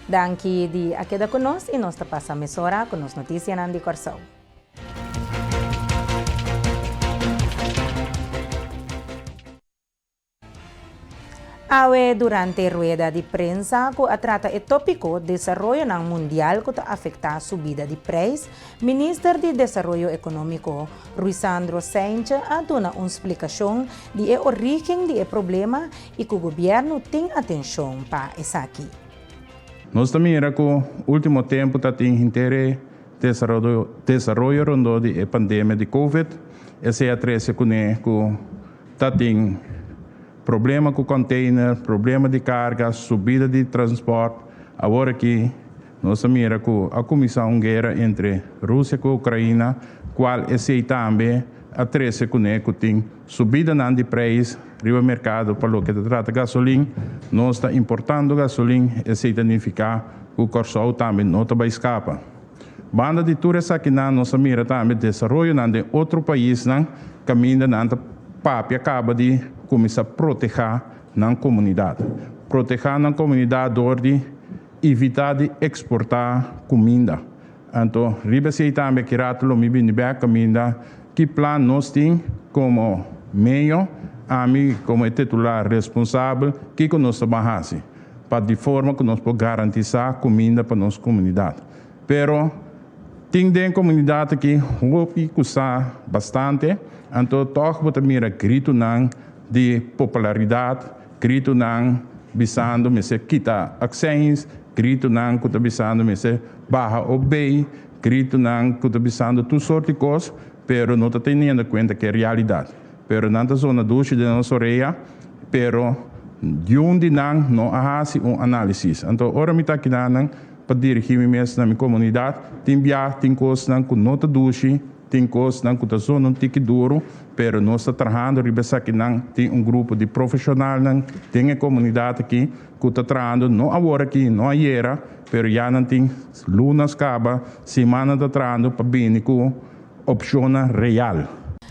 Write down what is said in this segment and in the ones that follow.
Danki di a keda ku nos i nos ta pasa mesora ku nos notisianan di Kòrsou. Awe durante rueda di prensa ku a trata e tópiko Desaroyonan mundial ku ta afektá subida di preis, Minister di Desaroyo Ekonómiko, Ruisandro Cijntje a duna un splikashon di e orígen di e problema i ku gobièrnu tin atenshon pa esaki. Nos ta mira ku último tempu ta tin henter e desaroyo rondó di e pandemia di Covid. Esei a trese kuné ku Ta tin problema ku container, problema di karga, subida di transport. Awor aki nos a mira ku a kuminsá un guera entre Rusia ku Ukraina, kual esei tambe a trese kuné ku tin subidanan di preis riba merkado pa loke ta trata gasolin. Nos ta importando gasolin, esei ta nifiká ku Kòrsou tambe no ta bai skapa. Banda di tur esakinan nos a mira tambe desaroyonan den otro paisnan kaminda nan ta papia kaba di kuminsá protehá nan komunidat. Protehá nan komunidat dor di evitá di eksportá kuminda. Anto riba esei tambe ki rato lo mi bini bèk kaminda ki plan nos tin komo meyo, ami komo e titular responsabel, kiko nos ta ban hasi. pa di forma ku nos por garantisá kuminda pa nos komunidat. Pero tin den komunidat aki hopi ku sa bastante, anto tòg bo ta mira gritunan di popularidat, gritunan bisando mester kita akseins, gritunan ku ta bisando mester baha OB, gritunan ku ta bisando tur sort di kos, pero no ta teniendo kuenta ku e realidat. Pero nan ta zona dushi den nos orea, pero diun di nan no a hasi un análisis. Anto ora mi ta akinan pa dirigí mi mes na mi komunidat, tin bia tin kosnan ku no ta dushi, tin kosnan ku ta zona un tiki duru, pero nos ta trahando riba esakinan. Tin un grupo di profeshonalnan den e komunidat aki ku ta trahando, no awor aki, no ayera, pero ya nan tin lunas kaba, simannan ta trahando pa bini ku opshonnan real.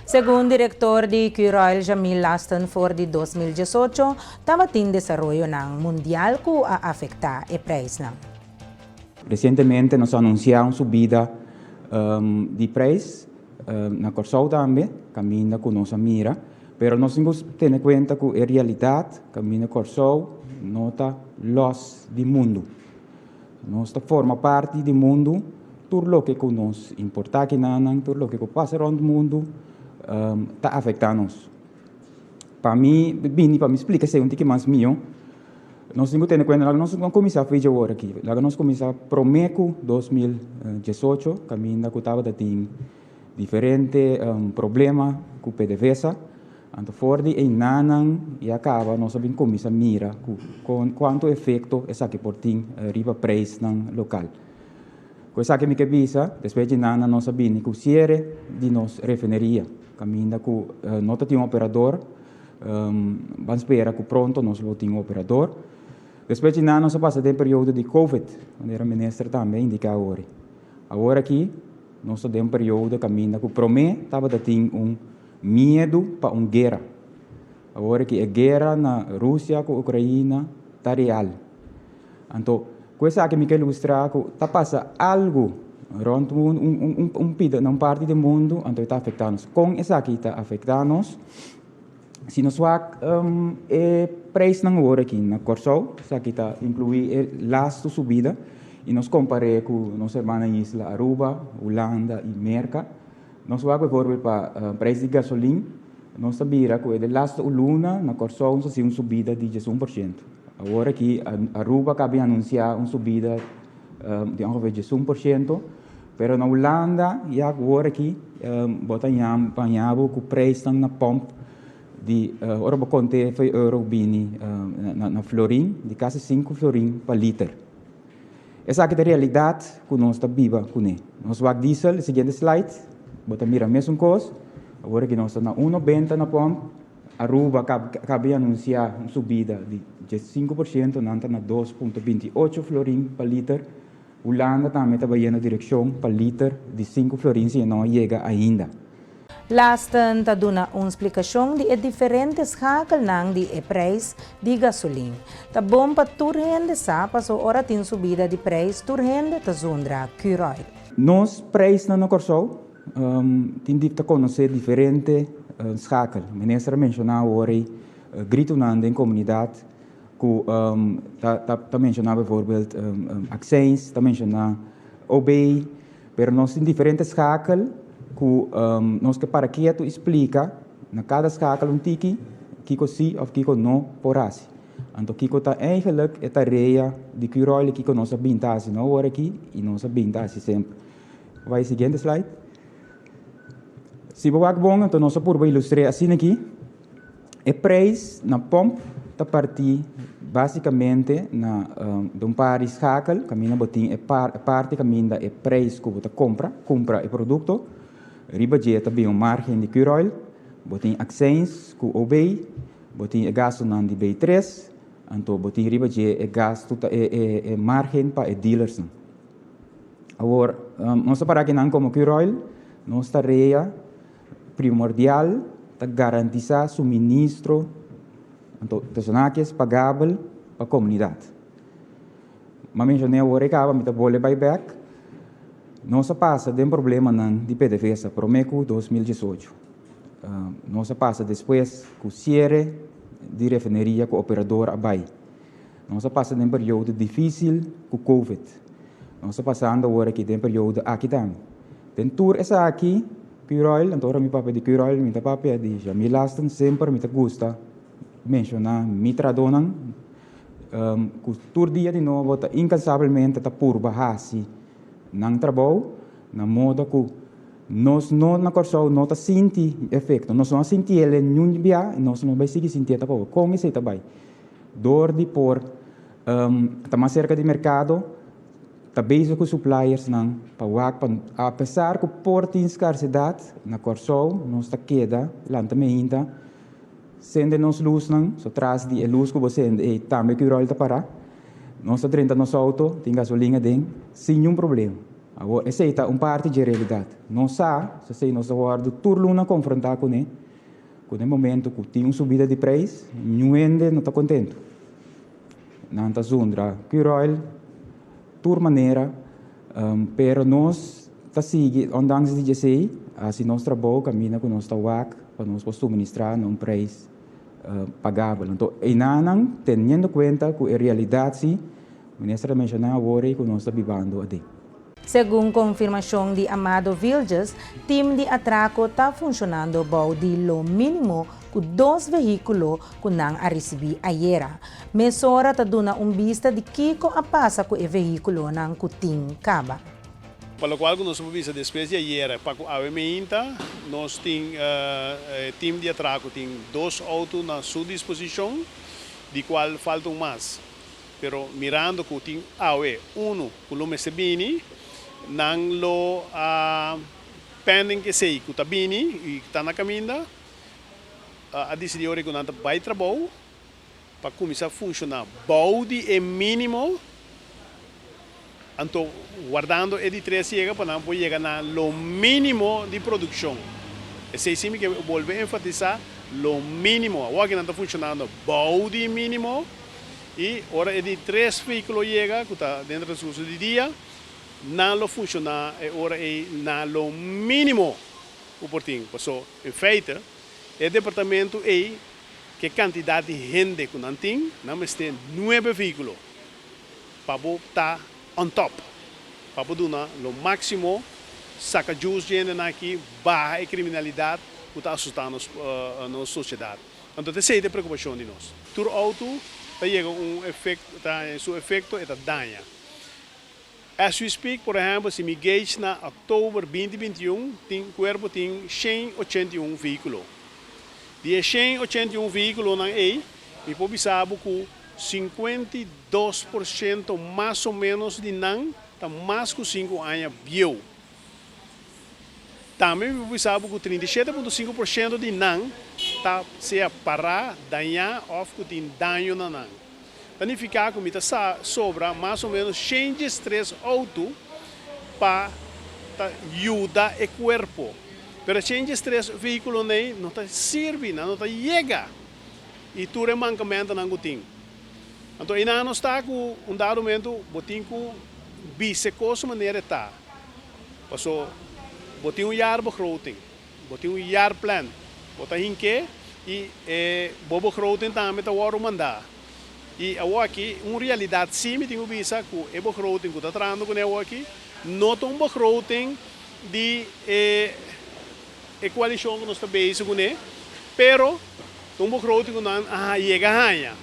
Segun direktor di Curoil Jamil Lasten for di 2018 tabatin desaroyonan mundial ku a afektá e preisnan. Resientemente nos a anunsiá un subida di preis na Kòrsou tambe, kaminda ku nos a mira, pero nos tin ku tene kuenta ku e realidat kaminda Kòrsou no ta lòs di mundu. Nos ta forma parti di mundu, tur loke ku nos importá kinanan, tur loke ku pasa rònt mundu ta afektá nos. Pa mi bini pa mi splika esei un tiki mas mihó, nos tin ku tene kuenta, laga nos no kuminsá fecha awor aki, laga nos kuminsá promé ku 2018 kaminda ku tabata tin diferente problema ku PDVSA. Anto for di einanan ya kaba nos a bin kuminsá mira ku kon kuantu efekto esaki por tin riba preisnan lokal. Ku esaki mi ke bisa, despues di nana nos a bini ku siere di nos refineria, kaminda ku no ta tin un operador, ban spera ku pronto nos lo tin un operador. Despues di nana nos a pasa den periodo di covid, manera minister tambe a indiká awor. Awor aki nos ta den un periodo kaminda ku promé tabata tin un Miedu pa un guera. Awor ki e guera na Rusia ku Ukraina ta real. Anto, ku esaki mi ke ilustra ku ta pasa algu rònt mundu, un un pida na un parti di mundu, anto e ta afektá nos. Kon esaki ta afektá nos? Si nos wak e preisnan awor aki na Kòrsou, esaki ta inkluí e lastu subida, i nos kompar'é ku nos hermana isla Aruba, Hulanda i Merka. Nos wak bijvoorbeeld pa prijs di gasolin, nos ta bira ku e de laatste un luna na Kòrsou nos a si un subida di 11%. Awor aki Aruba kaba di anunsiá un subida di ongeveer 11%, pero na Hulanda ya awor aki bo ta haña bo ku prijsnan na pòmp di ora bo kont'é for euro bini na florin di kasi sinku florin pa liter. Esaki ta realidat ku nos ta biba kuné. Nos wak diesel, e siguiente slide, bo ta mira mesun kos. Awor aki nos ta na uno benta na pòmp. Aruba kaba di anunsiá un subida di 15%, nan ta na 2.28 florin pa liter. Hulanda tambe ta bayendo direkshon pa liter di sinku florin si e no a yega ainda. Lasten ta duna un splikashon di e diferente schakelnan di e preis di gasolin. Ta bon pa tur hende sa paso ora tin subida di preis tur hende ta zundra Curoil. Nos preisnan na Kòrsou tin di ta konosé diferente schakel. Minister a menshoná awor ei gritonan den komunidat ku ta menshoná bijvoorbeeld akseins, ta menshoná OB. Pero nos tin diferente schakel ku nos ke para ketu i splika na kada schakel un tiki kiko si òf kiko no por hasi. Anto kiko ta eigenlijk e tarea di Curoil i kiko nos a bin ta hasi no awor aki i nos a bin ta hasi semper. Bai siguiente slide. Si bo wak bon anto nos a purba ilustr'é asina aki. E prijs na pomp ta partí básikamente na un par di schakel, kaminda bo tin e parti kaminda e prijs ku bo ta kompra, kumpra e produkto, riba dje ta bin un márgen di Curoil, bo tin akseins ku OB, bo tin e gastunan di B tres, anto bo tin riba dje e gastu ta e márgen pa e dealersnan. Awor, nos ta para akinan komo Curoil, nos tarea Primordial ta garantisá suministro anto personajes pagabel pa komunidat. M'a menshoné awor e kaba, mi ta bole bai bèk. Nos a pasa den problemanan di PDVSA promé ku 2018. Nos a pasa despues ku siere di refineria ku operador a bai. Nos a pasa den periodo difísil ku covid. Nos ta pasando awor aki den periodo aki tambe. Den tur esaki, Curoil, anto ora mi papia di Curoil, mi ta papia di Jamil Lasten, semper mi ta gusta menshoná mi trahadónan ku tur dia di nobo ta inkansabelmente ta purba hasi nan trabou na moda ku nos no na Kòrsou no ta sinti efekto, nos no a sinti el niun bia i nos no bai sigui sintié tampoko. Kon esei ta bai? Dor di por ta mas serka di merkado, ta bezig ku supliersnan pa wak pa apesar ku por tin skarsedat na Kòrsou nos ta keda lanta meinta sende nos lusnan, so tras di e lus ku bo sende ei tambe Curoil ta pará, nos ta drenta nos outo tin gasolin aden sin niun problema. Awor esei ta un parti dje realidat. Nos sa, esei nos ta wòrdu tur luna konfrontá kuné. Ku den momento ku tin un subida di preis, niun hende no ta kontentu. Nan ta zundra Curoil tur manera, pero nos ta sigui, ondanks di djesei, hasi nos trabou kaminda ku nos ta wak pa nos por suministrá na un preis pagabel. Anto einanan, teniendo kuenta ku e realidat si, minister a menshoná awor ei ku nos ta bibando aden. Segun konfirmashon di Amado Vilges, tim di atrako ta funshonando bou di lo mínimo ku dos vehíkulo ku nan a risibí ayera. Mesora ta duna un bista di kiko a pasa ku e vehíkulonan ku tin kaba. Pa lokual ku nos por bisa despues di ayera pa ku awe meinta nos tin e tim di atrako tin dos outo na su disposishon di kual falta un mas. Pero mirando ku tin awe unu ku lo mester bini, nan lo a pending esei ku ta bini i ta na kaminda, a disidí ora ku nan ta bai trabou pa kuminsá funshoná bou di e mínimo, anto wardando e di tres yega pa nan por yega na lo mínimo di produkshon. Esei sí mi ke bolbe enfatisá, lo mínimo. Awor aki nan ta funshonando bou di e mínimo. I ora e di tres vehíkulo yega, ku ta den transkurso di dia, nan lo funshoná e ora ei na lo mínimo ku por tin. Paso, en feite, e departamentu ei, ku e kantidat di hende ku nan tin, nan mester nuebe vehíkulo pa bo ta on top, pa bo duna lo máksimo, saka djus dje hendenan aki, baha e kriminalidat ku ta asustá nos nos sosiedat. Anto ta esei ta e preokupashon di nos. Tur outo ta yega un efekto, ta su efekto e ta daña. As we speak, por ehèmpel, si mi gauge na òktober 2021, tin kuerpo tin 181 vehíkulo. Di e 181 vehíkulonan ei, mi por bisa bo ku 52% mas o ménos di nan ta mas ku sinku aña bieu. Tambe mi por bisa bo ku 37.5% di nan ta sea pará, dañá òf ku tin daño na nan. Ta nifiká ku mi ta sa sobra mas o ménos 113 outo pa ta yuda e kuerpo. Pero 113 vehíkulo ei no ta sirbi, no ta yega. I tur e mankamentonan ku tin. Anto, einan nos ta ku un dado momento, bo tin ku bisa kos manera ta. Paso, bo tin un jaarbegroting, bo tin un jaarplan, bo ta hinke i e bo begroting tambe ta wòrdu mandá. I aki, un realidat sí mi tin ku bisa ku e begroting ku ta trahando kuné aki, no ta un begroting di e koalishon ku nos ta bezig kuné, pero un begroting ku nan a yega haña.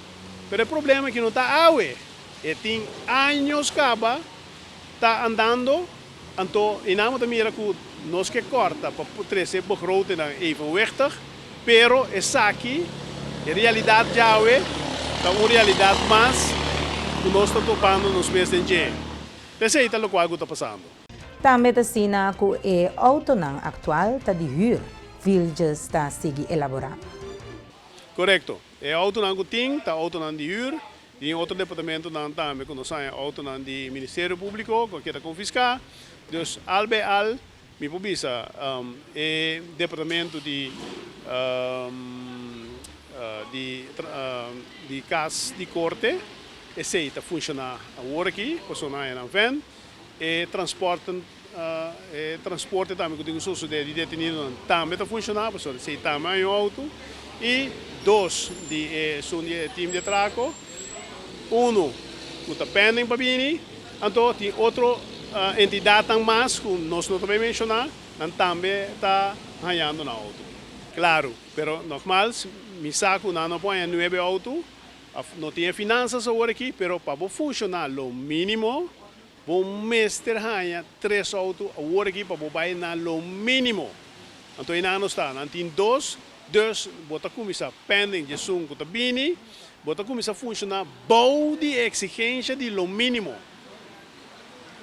Pero e problema ku no ta awe, e tin aña kaba ta andando, anto einan ta mira ku nos ke kòrta pa trese begroting dan evenwichtig, pero esaki, e realidat djawe, ta un realidat mas ku nos ta topando nos mes den dje. Esei ta loke ta pasando. Tambe ta asina ku e outonan aktual ta di huur. Vilges ta sigui elaborá. Korekto. E outonan ku tin, ta outonan di huur. I otro departamentonan tambe ku nos tin outonan di Ministerio Públiko ku ta konfiská. Dus al bij al, mi por bisa, e departamento di kas di korte, esei ta funshoná awor aki, pasobra nan van, e transporte tambe ku tin di detenido tambe ta funshoná, pasobra esei tambe tin outo. I dos di e team di atrako, unu ku ta pending pa bini, anto tin otro entidat mas ku nos no tambe menshoná, nan tambe ta hañando nan outo. Klaro, pero nogmaals, mi sa ku nan no por nuebe outo, no tin finansa awor aki, pero pa funshoná lo mínimo, bo mester haña tres outo awor aki pa bai na lo mínimo. Anto einan nos ta, nan tin dos, dus bo ta kuminsá pending esun ku ta bini, bo ta kuminsá funshoná bou di eksigensia di lo mínimo.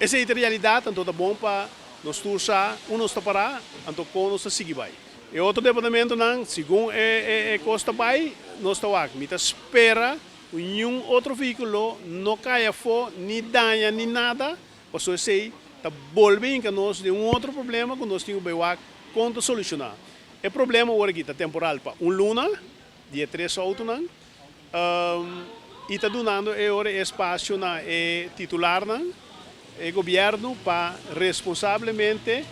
Esei ta realidat, anto ta bon pa nos tur sa, unda nos ta pará, anto kon nos ta sigui bai. E otro departamentonan, segun e kos ta bai, nos ta wak. Mi ta spera ningun otro vehíkulo no kai afó, ni daña, ni nada, pasobra esei ta bolbe hinka nos den un otro problema ku nos tin ku wak kon ta solushoná. E problema awor aki ta temporal pa un luna, di tres outonan, i ta dunando e ora espasio na e titularnan, e gobièrnu pa responsablemente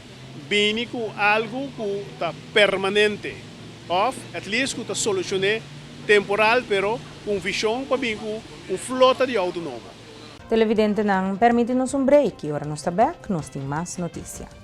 bini ku algu ku ta permanente òf at least ku ta solushoná temporal, pero ku vishon pa bin ku un flota di outo nobo. Televidentenan, permití nos un break i ora nos ta back, nos tin mas notisia.